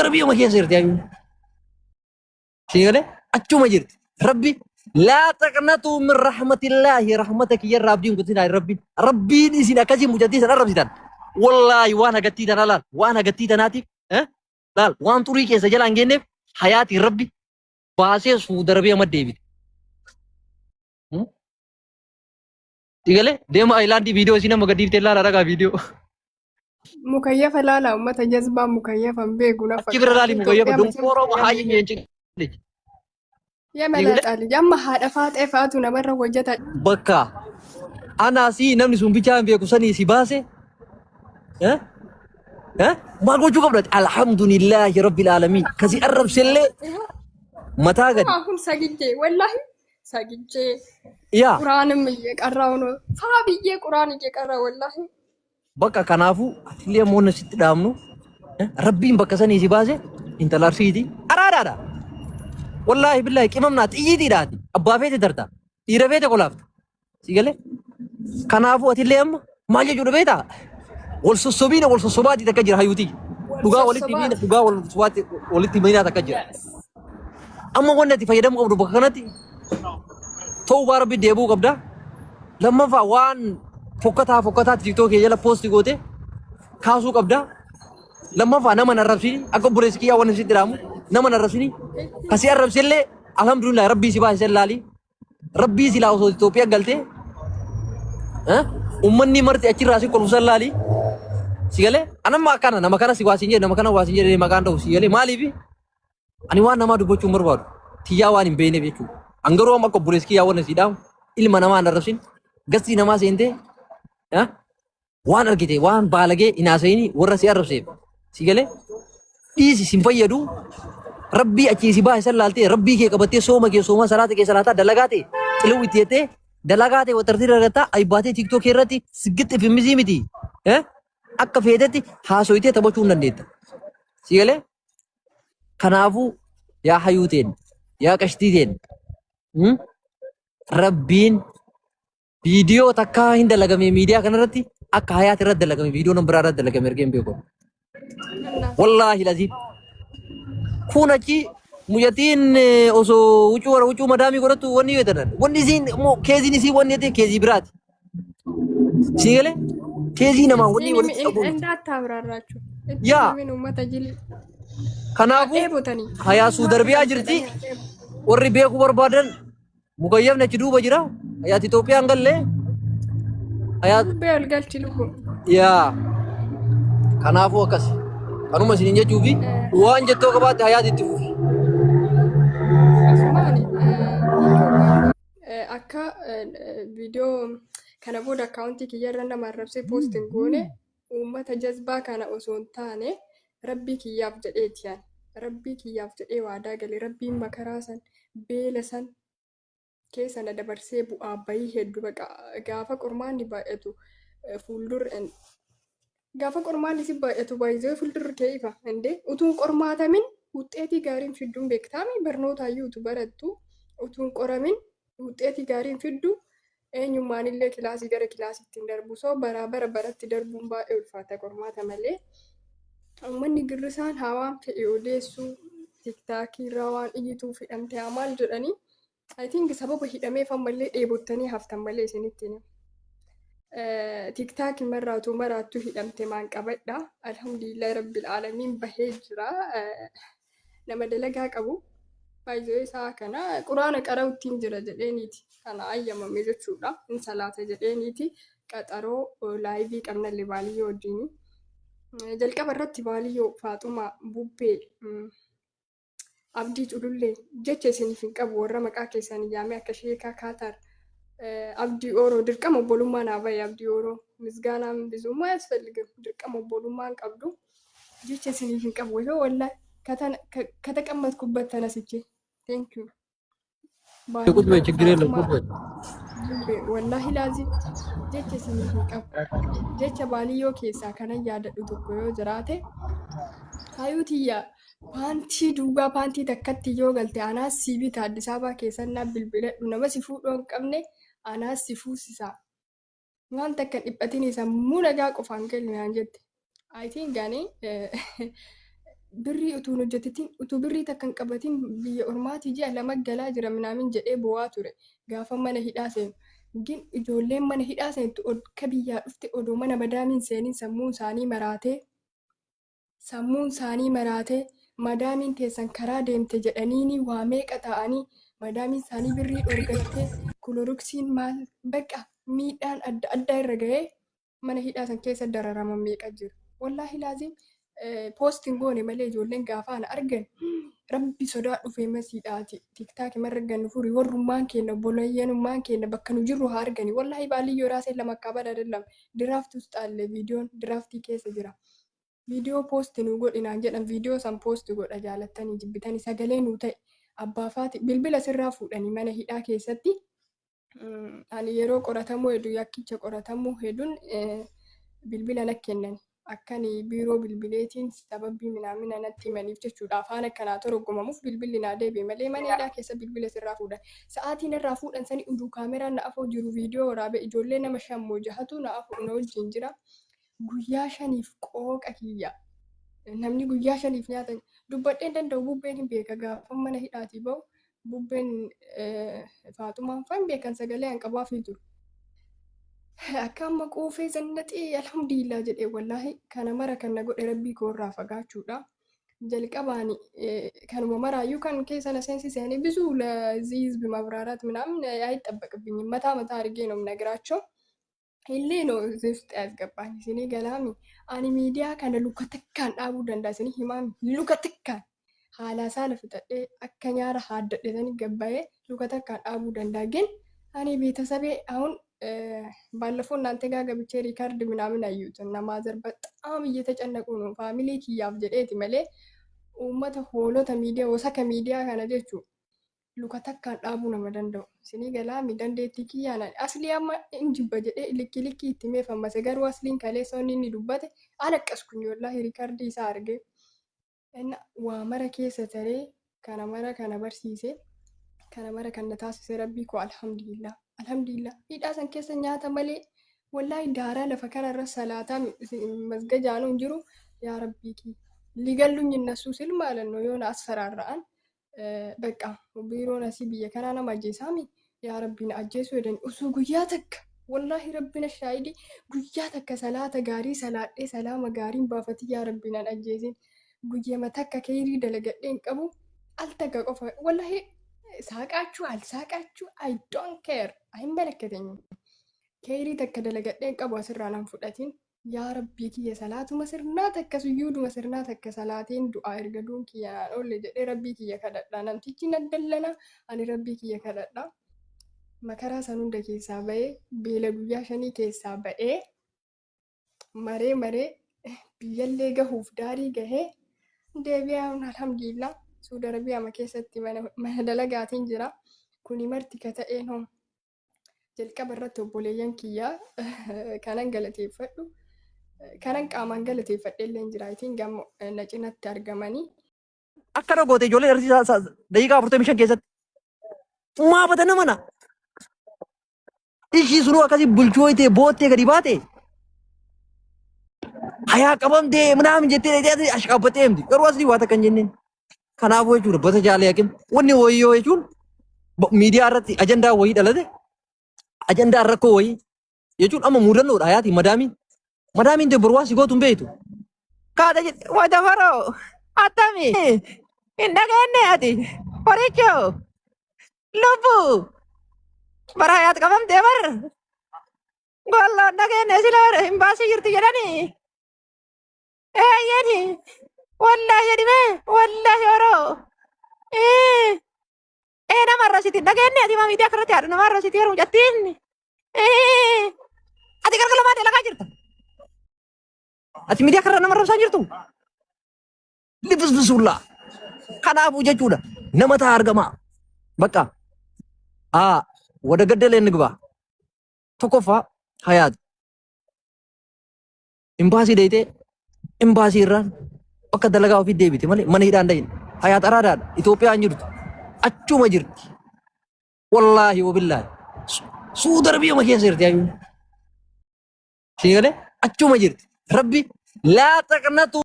Arabiyyuma keessa jirti hayyuun. Sii galee achuma jirti. Rabbi laa taqnatuu min rahmatillaahi rahmata kiyyarraa abdiin kutinaa rabbi. Rabbiin isin akkasii mucattii san arrabsitan. Wallaahi waan hagattii tanaa laal waan hagattii tanaatiif eh, laal waan xurii keessa jala hin geenneef hayaatiin rabbi baasee Suudi Arabiyaa maddeebite. Sigalee deema Ayilaandii viidiyoo isii nama gadhiiftee laala ragaa viidiyoo. Mukayyafa laala uummata jazbaa mukayyafa hin beeku na Achi bira laali fakkaata. mukayyafa Itoophiyaa macham donkooroo fayyadamne haayyi hin cinqine. Yamala Sigalee xaali amma haadha faaxee fa'aatu namarra hojjeta. bakka anaa si namni sun bichaa hin beeku sanii si baase. Eh? Eh? Maal gochuu qabda? Alhamdulillaahi rabbil aalamiin. Kasi arrabsellee mataa gadi. አሁን ሰግጄ ወላሂ ሰግጄ Yaa ቁርአንም እየቀራው ነው። ፋ ብዬ ቁርአን እየቀራ ወላሂ bakka kanaafuu atillee ammoo wanna sitti dhaamnu eh, rabbiin bakka sanii si baase intala arsiiti araadaadha. Wallaahi billaahi qimamnaa xiyyiitiidhaati. Abbaa feete tarta. Dhiira feete qolaafta. Si galee? Kanaafuu atillee amma maal jechuudha beektaa? Wal sossobiina wal sossobaatii takka jira hayyuutii. Dhugaa walitti himiina dhugaa wal sossobaatti walitti himiinaa takka jira. Amma wanni ati fayyadamuu qabdu bakka kanatti tawbaa rabbi deebi'uu qabda. Lammaffaa waan fokkataa fokkataa tiktookii jala poosti goote kaasuu qabda. Lammaffaa nama hin arrabsini akka obboleessi kiyyaa waan sitti dhaamu nama hin arrabsini. Kasii arrabsillee alhamdulillah rabbii si baasee laali. Rabbii silaa osoo Itoophiyaa galtee eh, ummanni marti achirraa si kolfusan laali. Si galee anamma akkana nama kana si waasiin jedhe nama kana waasiin jedhe maqaan ta'u si galee maaliifi ani waan namaa dubbachuu hin barbaadu tiyyaa waan hin beekneef jechuudha. An garuu amma akka obboleessi kiyyaa waan si dhaamu ilma namaa hin arrabsin gastii namaa seentee eh, waan argite waan baalagee hin haasa'ini warra si arrabseef si galee dhiisi sin fayyadu rabbii achii si baase san laaltee rabbii kee qabattee sooma kee sooma salaata kee salaataa dalagaa ta'e xilaw itti jettee dalagaa ta'e watartii dalagattaa aybaatee tiiktookii irratti sigixxi fimmisii miti eh? Akka feetetti haasoyitee taphachuu hin dandeetta si galee kanaafuu yaa hayuu teen yaa qashtii teen hmm? Rabbiin Viidiyoo takkaa hin dalagame miidiyaa kanarratti akka hayaat irratti dalagame viidiyoo nama biraa irratti dalagame ergee hin beeku. Wallaahi laziim. Kun achi mucatiin osoo huccuu warra huccuu madaamii godhattu wanni yoo ta'an wanni isiin immoo keeziin isii wanni ta'e keezii biraati. Sii galee keezii namaa wanni walitti qabu. እንዳታብራራችሁ Yaa. ምን uummata jili Kanaafuu dheebotanii hayaa suudarbiyaa jirti warri beekuu barbaadan Mukayyafni achi duuba jira. Hayaat Itoophiyaan galle. Hayaat Bubbee ol galchi lubbu. Yaa. Kanaafuu akkas. Kanuma isiniin jechuufi waan jettoo qabaatte hayaat itti fufi. Asumaan akka viidiyoo kana booda akkaawuntii kiyyarra nama arrabsee poost hin goone uummata jazbaa kana osoo hin taane rabbii kiyyaaf jedheeti ani. Rabbii kiyyaaf jedhee waadaa gale. Rabbiin makaraa san beela san keessa na dabarsee bu'aa bayii hedduu baqa gaafa qormaanni baay'atu fuuldurri gaafa qormaanni si baay'atu baay'isee fuuldurri kee ifa indee utuun qormaatamin wuxxeetii gaariin fidduun beektaami barnootaayyuu utu barattu utuun qoramin wuxxeetii gaariin fiddu eenyummaan illee kilaasii gara kilaasiitti hin darbu soo baraa bara baratti darbuun baay'ee ulfaata qormaata malee. Uummanni girrisaan haa waan fedhe odeessuu tiktaakii irraa waan iyyituuf hidhamte haa maal jedhanii I think sababa hidhameef ammallee dheebottanii haftan malee isinitti hin himu. Tiktaakii marraatu maraattu hidhamte maan qabadha. Alhamdulillah rabbil aalamiin bahee jira. Nama dalagaa qabu. Baay'ee isaa kana quraana qara'uttiin jira jedheeniiti. Kana ayyamame jechuudha. Hin salaata jedheeniiti. Qaxaroo laayivii qabnallee baaliyyoo wajjini. Jalqaba irratti baaliyyoo Faaxumaa Bubbee Abdii Culullee jecha isiniif hin qabu warra maqaa keessan yaamee akka sheekaa Kaataar Abdii Ooroo dirqama obbolummaa naa bahe Abdii Ooroo misgaanaan bizummaa ያስፈልግም dirqama obbolummaan qabdu jecha isiniif hin qabu yoo wallahi ከተቀመጥኩበት ተነስቼ thank you. ቁጭ በይ ችግር የለም ቁጭ በይ። Wallahi laazim jecha isiniif hin qabu. Jecha baaliyyoo keessaa kanan yaadadhu tokko yoo jiraate haayuu tiyya paantii duugaa paantii takkatti yoo galte anaas si bita Addis Ababaa keessan naa bilbiladhu nama si fuudhuu hin qabne anaas si fuusisa. Waan takka hin dhiphatini sammuu nagaa qofaan gali naan jette. I think ani Birrii utuu hin hojjetatin, utuu birrii takka hin qabatin biyya ormaatii ji'a 2 galaa jira minaamin jedhee boo'aa ture gaafa mana hidhaa seenu. Gin ijoolleen mana hidhaa seentu akka biyyaa dhufte odoo mana madaamiin seenin sammuun isaanii maraatee sammuun isaanii maraatee madaamiin teessan karaa deemte jedhaniini waa meeqa ta'anii madaamiin isaanii birrii dhorgattee kuloroksiin maal bakka miidhaan adda addaa irra ga'ee mana hidhaa san keessa dararaman meeqa jiru. Wallaahi laazim post hin goone malee ijoolleen gaafa ana argan rabbi sodaa dhufee masiidhaati tiktaaki marra gannu furi warrummaan keenya obboleeyyanummaan keenya bakka nu jirru haa argani. Wallaahi baaliyyoo raasee lama akka bada dalam diraafti usxaalle viidiyoon diraaftii keessa jira. Viidiyoo post nu godhi naan jedhan, viidiyoo san post godha. Jaalattanii jibbitanii sagalee nuu ta'e. Abbaa faati bilbila sirraa fuudhanii mana hidhaa keessatti. Ani yeroo qoratamuu hedu, yakkicha qoratamuu hedun, bilbila na kennan akkani biiroo bilbileetiin sababii minaamina natti himaniif jechuudha. Afaan akkanaa toroggomamuuf bilbilli naa deebi'e malee mana hidhaa keessa bilbila sirraa fuudhan. Sa'aatiin irraa fuudhan sani uduu kaameraan na afoo jiru viidiyoo waraabe. Ijoollee nama shan moo jahatu na afoo na wajjin jira. Guyyaa 5f qooqa kiyya namni guyyaa 5f nyaatan dubbadheen danda'u. Bubbeen hin beeka. Gaafa mana hidhaatii ba'u bubbeen faaxumaan fa'aa hin beekan, sagalee an qabaafii ture. Akka amma quufee zannaxee alhamdulillah jedhee. Wallaahi kana mara kan na godhe rabbii koo irraa fagaachuudha. Jalqabaan kanuma maraayyuu kan keessa na seensise ani ብዙ ለዚህ ህዝብ ማብራራት ምናምን አይጠበቅብኝም። መታ መታ አድርጌ ነው የምነግራቸው። Illee ነው እዚህ ውስጥ ያስገባኝ። Isinii galaami, ani miidiyaa kana luka takkaan dhaabuu danda'a. Isinii himaami, luka takkaan haala saala fixadhee akka nyaara haaddadhetanii gabbayee luka takkaan dhaabuu danda'a. ግን እኔ ቤተሰቤ አሁን ባለፈው እናንተ ጋር ገብቼ record ምናምን አዩት እና mother በጣም እየተጨነቁ ነው። Family kiyyaaf jedheeti malee uummata hoolota miidiyaa wasaka miidiyaa kana jechuun luka takkaan dhaabuu nama danda'u. Isinii galaami, dandeettii kiyyaan aslii amma hin jibba jedhee likki likki itti meefammase. Garuu asliin kaleessa inni inni dubbate alaqqaskuኝ wallaahi recordii isaa argee. Inna waa mara keessa taree kana mara kana barsiise, kana mara kan na taasise rabbii koo, alhamdulillah, alhamdulillah. Hidhaa san keessa nyaata malee wallaahi daaraa lafa kanarra salaataa masgajaanuu hin jiru. Yaa rabbii kiyya ሊገሉኝ እነሱ ስል ማለት ነው የሆነ አስፈራራን። በቃ biiroon asii biyya kanaa nama ajjeesaami, yaa rabbi na ajjeesuu jedhani. Osoo guyyaa takka, wallaahi rabbina shaahidii, guyyaa takka salaata gaarii salaadhee salaama gaariin baafatii, yaa rabbi nan ajjeesin, guyyama takka keerii dalagadhee hin qabu al takka qofa. Wallaahi ሳቃችሁ አልሳቃችሁ I don't care, አይመለከተኝም። Keerii takka dalagadhee hin qabu asirraa nan fudhatin. Yaa rabbii kiyya salaatuma sirnaa takka, suyyuuduma sirnaa takka salaateen du'aa erga duun kiyya naan oolle jedhee rabbii kiyya kadhadha. Namtichi nan dallana, ani rabbii kiyya kadhadha. Makaraa san hunda keessaa ba'ee, beela guyyaa 5 keessaa ba'ee, maree maree biyyallee gahuuf daarii gahee deebi'aa. Alhamdulillah, Suudi Arabiyaa keessatti mana dalagaatiin jira. Kuni marti ka ta'een hoo jalqaba irratti obboleeyyan kiyyaa kanan galateeffadhu, kanan qaamaan galateeffadhe illee jira itiin gama na cinatti argamanii. Akkana goote ijoolleen arsii daqiiqaa 45 keessatti. Maafata nama na. Ishii sunuu akkasii bulchooytee boottee gadi baate. Hayaa qabamtee ምናምን jettee ashqabbattee himti. Garuu asii waa takka hin jenneen. Kanaafuu jechuudha bata jaalee hakim wanni wayyoo jechuun miidiyaa irratti ajandaa wayii dhalate, ajandaa rakkoo wayii jechuun amma mudannoodha hayaati madaamiin. Madaamiin ta'e boru waan si gootu hin beektu. Kaata jedhe wata faroo attami hin dhageenye ati horichoo lubbu bara hayaat qabamtee bar golloon dhageenye sila hin baasii jirti jedhanii eeyyeni wallaahi jedhime wallaahi horoo ee ee nama arrasiti hin dhageenye ati maa miidiyaa kanatti haadha nama arrasiti yeroo mucattiin ee ati galgala dalagaa jirta ati miidiyaa kanarra nama arrabsaa jirtu lifisfisuullaa. Kanaafuu jechuudha nama taa argamaa በቃ አ ወደ ገደለ እንግባ። Tokkoffaa hayaat imbaasii deeytee imbaasii irraan bakka dalagaa ofii deebite malee mana hidhaan dahin. Hayaat araadaadha. Itoophiyaan jirtu achuma jirti. Wallaahi wabillaahi Suudi Arabiyaa keessa jirti hayyuun. Siin galee achuma jirti. Rabbi laa taqnatu.